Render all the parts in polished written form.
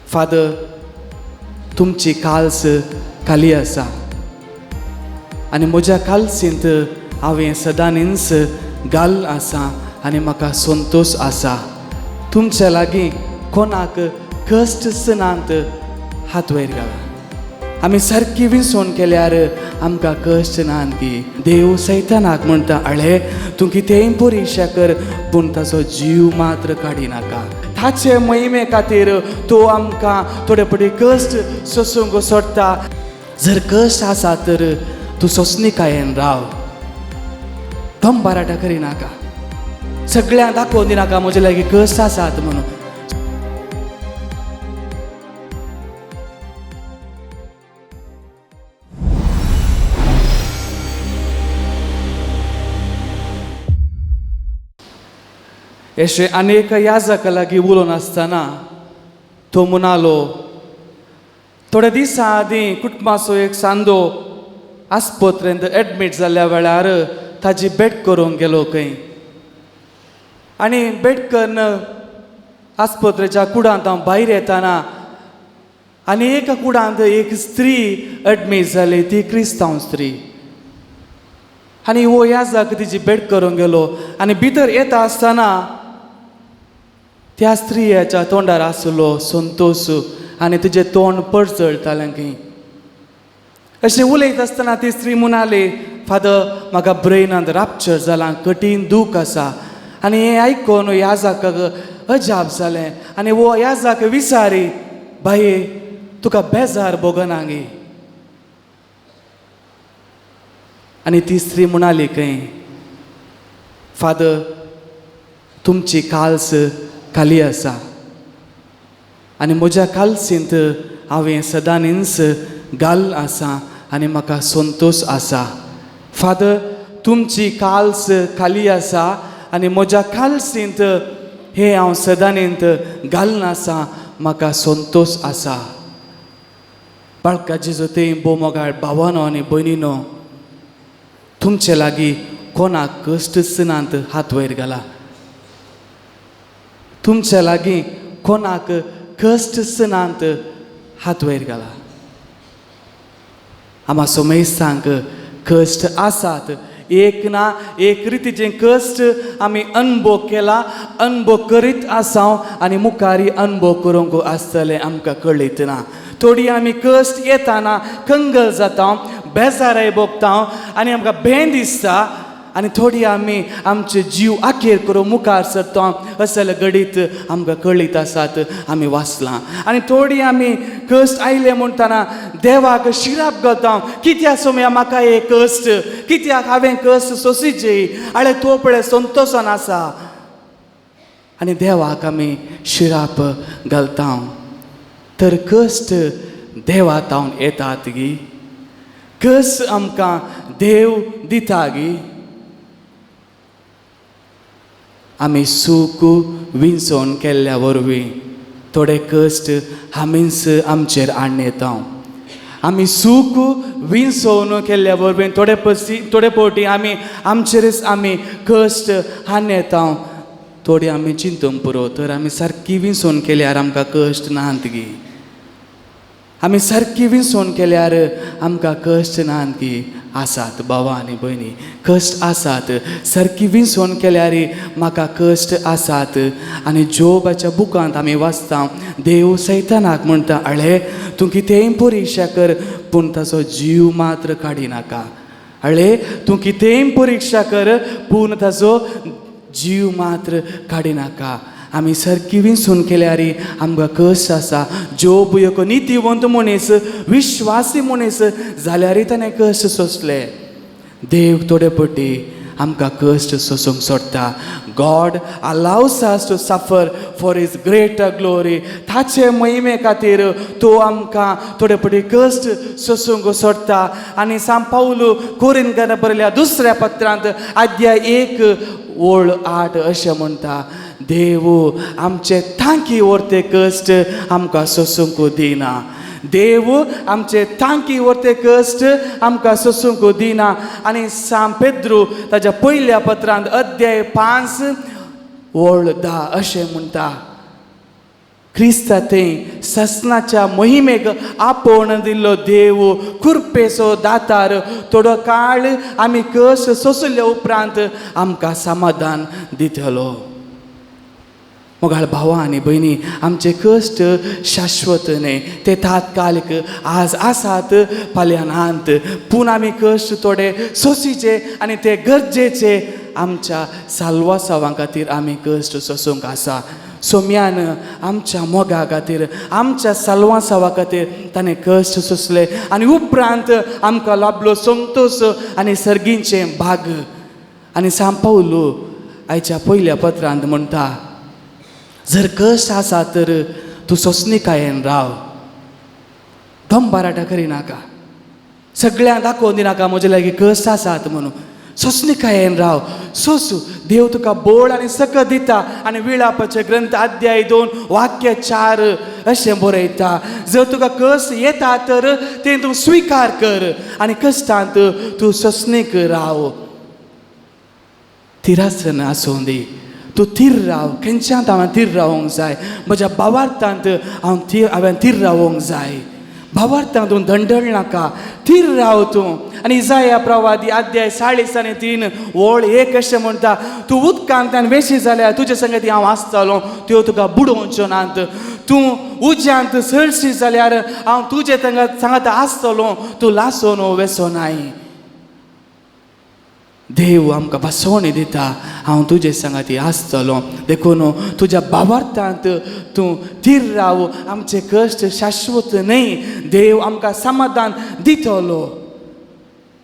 Father, तुमची calls खाली आसा आनी म्हज्या कालसींत हांवें सदांच घाल आसा आनी म्हाका संतोश आसा. तुमच्या लागीं कोणाक कश्ट नात हात वयर घाला. आमी सारकी विसवण केल्यार आमकां कश्ट नात गी. देव सैतानाक म्हणटा, अळे तूं कितेंय परिक्षा कर पूण ताचो जीव मात्र काडिनाका. ताचे महिमे खातीर तो आमकां थोडे फावटी कश्ट सोसूंक सोडटा. जर कश्ट आसा तर तूं सोंसणीकायेन राव, बंबाराटा करिनाका, सगळ्यांक दाखोवन दिनाका म्हजे लागीं कश्ट आसात म्हणून. अशें आनी एका याजका लागीं उलोवन आसतना तो म्हणालो, थोड्या दिसां आदीं कुटुंबाचो एक सांदो आस्पत्रेंत एडमीट जाल्ल्या वेळार ताजी भेट करूंक गेलो खंय. आनी भेट करून आस्पत्रेच्या कुडांत हांव भायर येताना आनी एका कुडांत एक स्त्री एडमीट जाली, ती क्रिस्तांव स्त्री. आनी हो याजक तिजी भेट करूंक गेलो आनी भितर येता आसतना त्या स्त्रियाच्या तोंडार आसलो संतोश आनी तिजें तोंड परजळटालें खंय. अशें उलयत आसतना ती स्त्री म्हणाली, फादर म्हाका ब्रेनांत रापचर जालां, कठीण दूख आसा. आनी हें आयकून याजकाक अजाप जालें आनी हो याजक विचारी, बाये तुका बेजार भोगना गे? आनी ती स्त्री म्हणाली खंय, फादर तुमची काल्स खाली आसा आनी म्हज्या कालसींत हांवें सदांच घाल आसा आनी म्हाका संतोश आसा. फादर तुमची काल्स खाली आसा आनी म्हज्या कालसींत हें हांव सदांच घालून आसा, म्हाका संतोश आसा. बाळका जेजू ते भोव भावानो आनी भयणीनो, तुमचे लागीं कोणाक कश्टच नात हात वयर घाला. तुमच्या लागीं कोणाक कश्टच नात हात वयर घाला. आमा सोमेस्तांक कश्ट आसात, एक ना एक रितीचे कश्ट आमी अनुभव केला, अनुभव करीत आसा आनी मुखारी अनुभव करूंक आसतलें आमकां कळीत ना. थोडी आमी कश्ट येताना कंगल जाता, बेजाराय भोगता आनी आमकां भें दिसता आनी थोडी आमी आमचे जीव आखेर करून मुखार सरता असले घडीत आमकां कळीत आसात, आमी वाचलां. आनी थोडी आमी कश्ट आयले म्हणटना देवाक शिराप घालता, कित्याक सोम्या म्हाका हे कश्ट, कित्याक हांवें कश्ट सोंसीचे, आळे तो पळय संतोशान आसा. आनी देवाक आमी शिराप घालता. तर कश्ट देवा तावन येतात गी, कश्ट आमकां देव दिता गी. आमी सूख विंचोवन केल्ल्या वरवीं थोडे कश्ट आमीच आमचेर हाडून येता. आमी सूख विंचोवन केल्ल्या वरवीं थोडे पसी थोडे फावटी आमी आमचेरच आमी कश्ट हाडून येता. थोडे आमी चिंतूंक पुरो, तर आमी सारकी विंचोवन केल्यार आमकां कश्ट नात गी. आमी सारकी विंचोवन केल्यार आमकां कश्ट नात गी. आसात भावा आनी भयणी, कश्ट आसात. सारकी विंचोवन केल्यार म्हाका कश्ट आसात. आनी जोबाच्या बुकांत आमी वाचता, देव सैतानाक म्हणटा, अळे तूं कितेंय परिक्षा कर पूण ताचो जीव मात्र काडिनाका. अळे तूं कितेंय परिक्षा कर पूण ताचो जीव मात्र काडिनाका. आमी सारकी विंचून केल्यार आमकां कश्ट आसा. जोब एक नितीवंत मनीस, विश्वासी मनीस जाल्यारय ताणें कश्ट सोंसले. देव थोडे फावटी आमकां कश्ट सोंसूंक सोडटा. God allows us to suffer for his greater glory. ताचे महिमे खातीर तो आमकां थोडे फावटी कश्ट सोंसूंक सोडटा. आनी सांत पावलू कोरिंथान बरयल्या दुसऱ्या पत्रांत अध्याय 1 ओळ 8 अशें म्हणटा, देव आमचे तांकी व्हरते कश्ट आमकां सोंसूंक दिना. देव आमचे तांकी व्हरते कश्ट आमकां सोंसूंक दिना. आनी सांत पेद्रू ताच्या पयल्या पत्रांत अध्याय 5 ओळ 10 अशें म्हणटा, क्रिस्ता थंय ससनाच्या मोहिमेक आपोवन दिल्लो देव कुरपेचो दातार थोडो काळ आमी कश्ट सोंसले उपरांत आमकां समाधान दितलो. मोगाळ भावा आनी भयणी, आमचे कश्ट शाश्वत न्हय, ते तात्कालीक आज आसात फाल्यां नात. पूण आमी कश्ट थोडे सोंशीचे आनी ते गरजेचे आमच्या साल्वासांवा खातीर आमी कश्ट सोंसूंक आसा. सोम्यान आमच्या मोगा खातीर, आमच्या साल्वासांवा खातीर ताणें कश्ट सोंसले आनी उपरांत आमकां लाभलो संतोश आनी सर्गीचें भाग. आनी सांव पावलू आयच्या पयल्या पत्रांत म्हणटा, जर कश्ट आसा तर तूं सोंसणीकायेन राव, दंबाराटा करिनाका, सगळ्यांक दाखोवन दिनाका म्हजे लागीं कश्ट आसात म्हणून. सोंसणीकायेन राव, सोंसू. देव तुका बोळ आनी सकत दिता. आनी विळापाचे ग्रंथ अध्याय 2 वाक्य 4 अशें बरयता, जर तुका कश्ट येता तर तें तूं स्विकार कर आनी कश्टांत तूं सोंसणीक राव. थिरासन आसूं दी, तूं थीर राव. खंयच्यान हांवें थीर रावोंक जाय, म्हज्या भावार्थांत हांव थीर, हांवें थीर रावोंक जाय. भावार्थांत तूं दंडळ नाका, थीर राव तूं. आनी इजाया प्रवादी अध्याय 43 ओळ 1 अशें म्हणटा, तूं उदकांतल्यान वेशी जाल्यार तुजे संगती हांव आसतलो, त्यो तुका बुडोवच्यो नात. तूं उज्यांत सळशी जाल्यार हांव तुजे सांगात आसतलो, तूं लासोन वेसो नाय. देव आमकां बसवणी दिता, हांव तुजे सांगाती आसतलो. देखून तुज्या भावार्थांत तूं थीर राव. आमचे कश्ट शाश्वत न्हय, देव आमकां समाधान दितलो.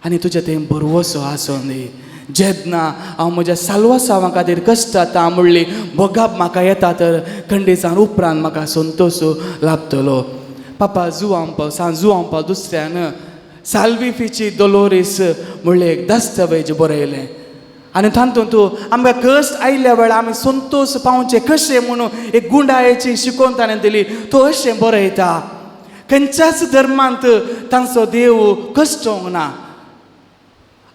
आनी तुज्या थंय भरवसो आसूं दी. जेन्ना हांव म्हज्या साल्वासांवा खातीर कश्ट जाता म्हणली भोगाप म्हाका येता तर खंडीसान उपरांत म्हाका संतोश लाभतलो. पापा जुवांपाव सांव जुवांपाव दुसऱ्यान साल्विफिची दोलोरीस म्हणलें एक दस्तावेज बरयलें आनी तातूंत आमकां कश्ट आयिल्ल्या वेळार आमी संतोश पावचे कशें म्हणून एक गुंडायेची शिकोवन ताणें दिली. तो अशें बरयता, खंयच्याच धर्मांत तांचो देव कश्टोंक ना,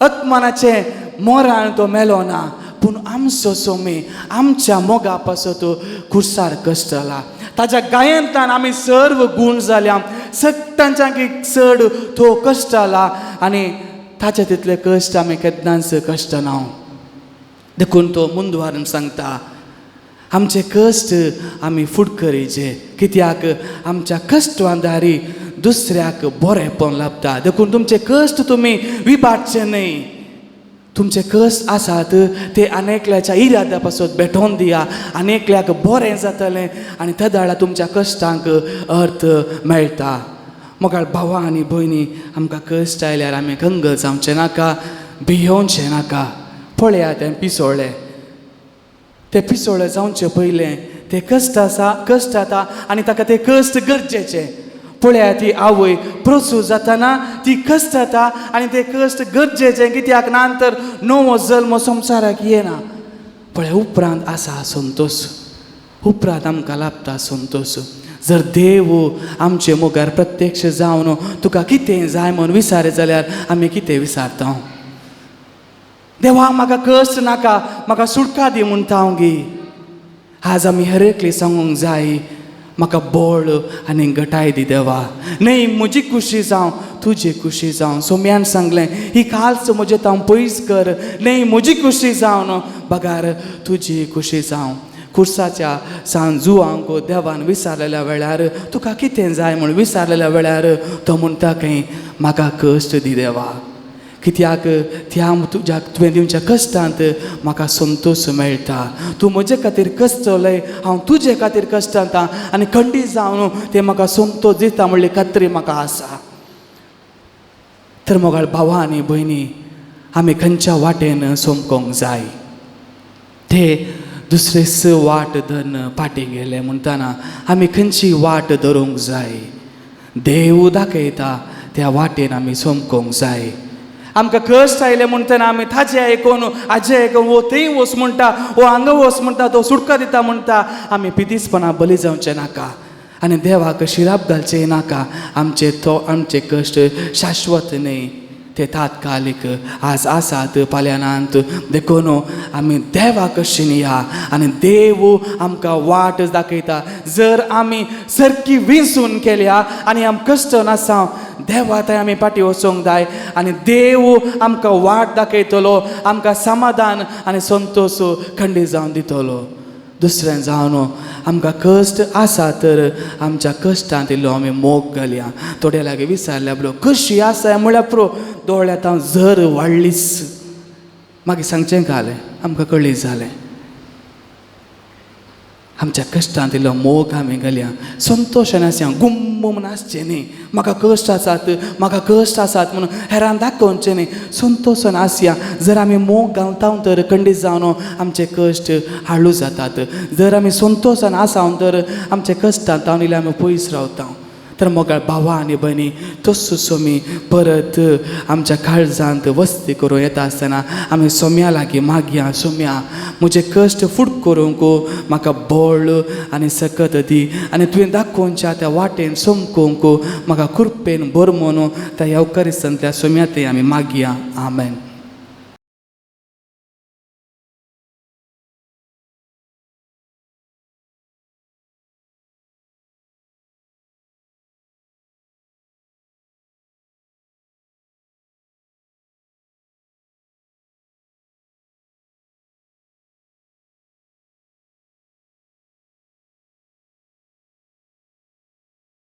अपमानाचें मोरान तो मेलो ना, पूण आमचो सोमी आमच्या मोगा पासत खुर्सार कश्टला. ताच्या गायंतान आमी सर्व गूण जाल्या, सगळ्यांच्या चड तो कश्टला आनी ताच्या तितले कश्ट आमी केन्नाच कश्टना. देखून तो मुंदवारून सांगता, आमचे कश्ट आमी फुडकरीचे, कित्याक आमच्या कश्टांदारी दुसऱ्याक बरेंपण लाभता. देखून तुमचे कश्ट तुमी विभाटचे न्हय. तुमचे कश्ट आसात ते आनी एकल्याच्या इराद्या पासत भेटोवन दिया, आनी एकल्याक बरें जातलें आनी त्या दाळा तुमच्या कश्टांक अर्थ मेळटा. मोगाळ भावा आनी भयणी, आमकां कश्ट आयल्यार आमी कंगल जावचें नाका, भियोवचें नाका. पळया तें पिसोळें, तें पिसोळें जावचें पयलें तें कश्ट आसा, कश्ट जाता आनी ताका तें कश्ट गरजेचें. पळया ती आवय प्रसूत जाताना ती कश्ट जाता आनी ते कश्ट गरजेचें, कित्याक ना तर नवो जल्म संवसाराक येना. पळय उपरांत आसा संतोश, उपरांत आमकां लाभता संतोश. जर देव आमचे मुखार प्रत्यक्ष जावन तुका कितें जाय म्हूण विचारत जाल्यार आमी कितें विचारता? देवा म्हाका कश्ट नाका, म्हाका सुटका दी म्हणटा हांव गी. आज आमी हर एकली सांगूंक जाय, म्हाका बळ आनी घटाय दी देवा, न्हय म्हजी खुशी जावं तुजी खुशी जावं. सोम्यान सांगलें, ही काल्स म्हजें हांव पयस कर, न्हय म्हजी खुशी जावन बगार तुजी खुशी जावं. खुर्साच्या सान जुवांक देवान विचारलेल्या वेळार तुका कितें जाय म्हूण विचारलेल्या वेळार तो म्हणटा खंय, म्हाका कश्ट दी देवा, कित्याक त्या तुज्या तुवें दिवच्या कश्टांत म्हाका संतोश मेळटा. तूं म्हजे खातीर कश्टलय, हांव तुजे खातीर कश्टांत आनी खंडीत जावन तें म्हाका संतोश दिता म्हणली खात्री म्हाका आसा. तर मोगाळ भावा आनी भयणी, आमी खंयच्या वाटेन सोमकोंक जाय? ते दुसरेच वाट धरून फाटीं गेले म्हणटना आमी खंयची वाट धरूंक जाय? देव दाखयता त्या वाटेन आमी सोमकोंक जाय. आमकां कश्ट आयले म्हणटना आमी ताजें आयकून हाजें आयकून, वो थंय वच म्हणटा, वो हांगा वच म्हणटा, तो सुटका दिता म्हणटा, आमी पिदीसपणा बली जावचें नाका आनी देवाक शिराप घालचें नाका. आमचे तो आमचे कश्ट शाश्वत न्हय, ते तात्कालीक आज आसात फाल्यांत. देखून आमी देवा कशीन या आनी देव आमकां वाट दाखयता. जर आमी सारकी विंचून केल्या आनी आम कश्ट नासा, देवा थंय आमी फाटीं वचोंक जाय आनी देव आमकां वाट दाखयतलो, आमकां समाधान आनी संतोश खंडीत जावन दितलो. दुसरें जावन आमकां कश्ट आसा तर आमच्या कश्टांत इल्लो आमी मोग घालया. थोड्या लागीं विचारल्या बरो कशी आसा म्हळ्यार पुरो, दोळ्यांत हांव जर वाडलीच. मागीर सांगचें घालें आमकां कळीत जालें. आमच्या कश्टांत इल्लो मोग आमी घालया, संतोशान आसया, गुम्म म्हूण आसचें न्ही. म्हाका कश्ट आसात, म्हाका कश्ट आसात म्हणून हेरान दाखोवचें न्ही, संतोशान आसया. जर आमी मोग घालता तर खंडीत जावन आमचे कश्ट हाळू जातात. जर आमी संतोशान आसा तर आमचे कश्टांत हांव इल्ले आमी पयस रावता. तर मोगाळ भावा आनी भयणी, तसो सोमी परत आमच्या काळजांत वस्ती करूं येता आसतना आमी सोम्या लागीं मागया, सोम्या म्हजे कश्ट फूट करूंक म्हाका बळ आनी सकत दी आनी तुवें दाखोवच्या त्या वाटेन समकूंक म्हाका कृपेन भर म्हणून त्या येवकारिस्तांतल्या सोम्या ते आमी मागया. आमेन.